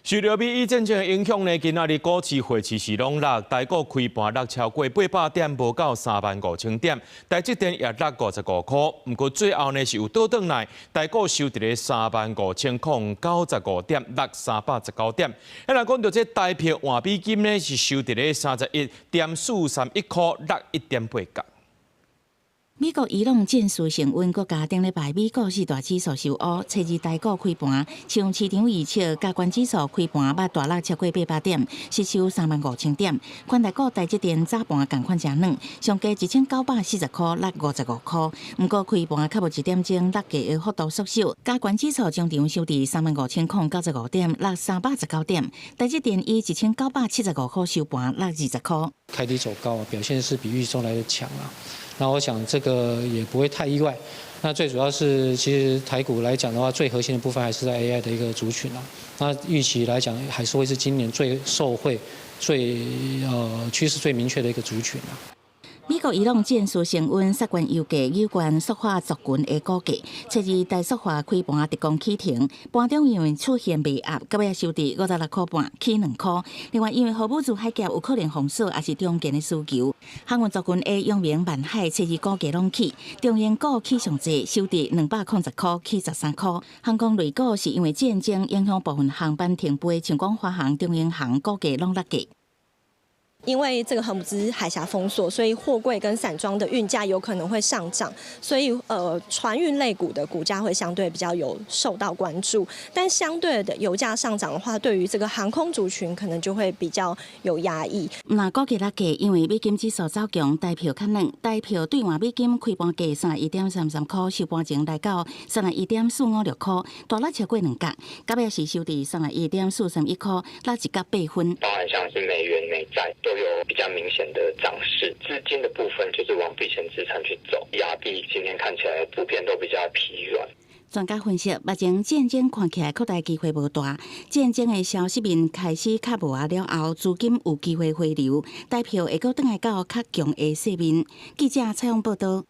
受著美伊戰爭影響呢，今仔日股市、匯市是攏落，台股開盤落超過800點，無到35,000點，台積電也落55塊。毋過最後呢是有倒轉來，台股收佇咧35,095點，落319點。啊，若講著這台票換美金呢，是收佇咧31.431塊，落1.8角。美國伊朗戰事升溫，閣加頂禮拜美股四大指數受烏，初二台股開盤，像市場預測，加權指數開盤捌大落超過800點，失守35,000點。權值股台積電早盤仝款誠軟，上低1940塊，落55塊。毋過開盤較無一點鐘，落價的幅度縮小，加權指數終場收佇35,095點，落319點。台積電以1975塊收盤，落20塊。開低走高，表現是比預期中來得強啊。那我想這個也不會太意外。那最主要是，其實台股來講的話，最核心的部分還是在 AI 的一個族群啦。那預期來講，還是會是今年最受惠、最趨勢最明確的一個族群啦。美國伊朗戰事升溫，殺懸油價，有關塑化族群的股價。七日台塑化開盤直攻起停，盤中因為出現賣壓，到尾收佇56塊半，起2塊。另外，因為荷姆茲海峽有可能封鎖，抑是中間的需求，航運族群的陽明、萬海七日股價攏起，中榮股起上濟，收佇210塊，起13塊。航空類股是因為戰爭影響部分航班停飛，像講華航、長榮航股價攏落價。因為這個荷姆茲海峽封鎖，所以貨櫃跟散裝的運價有可能會上漲，所以船運類股的股價會相對比較有受到關注。但相對的油價上漲的話，對於這個航空族群可能就會比較有壓抑。那股價落價，因為美金指數走強，台票較軟，台票兌換美金開盤價31.33塊，收盤前來到31.456塊，大落超過2角，到尾是收佇31.431塊，落1角8分。包含像是美元、美債都有比較明顯的漲勢，資金的部分就是往避險資產去走，亞幣今天看起來普遍都比較疲軟。專家分析，目前戰爭看起來擴大機會無大，戰爭的消息面開始較無啊了後，資金有機會回流，台票會閣轉來到較強的勢面。記者採訪報道。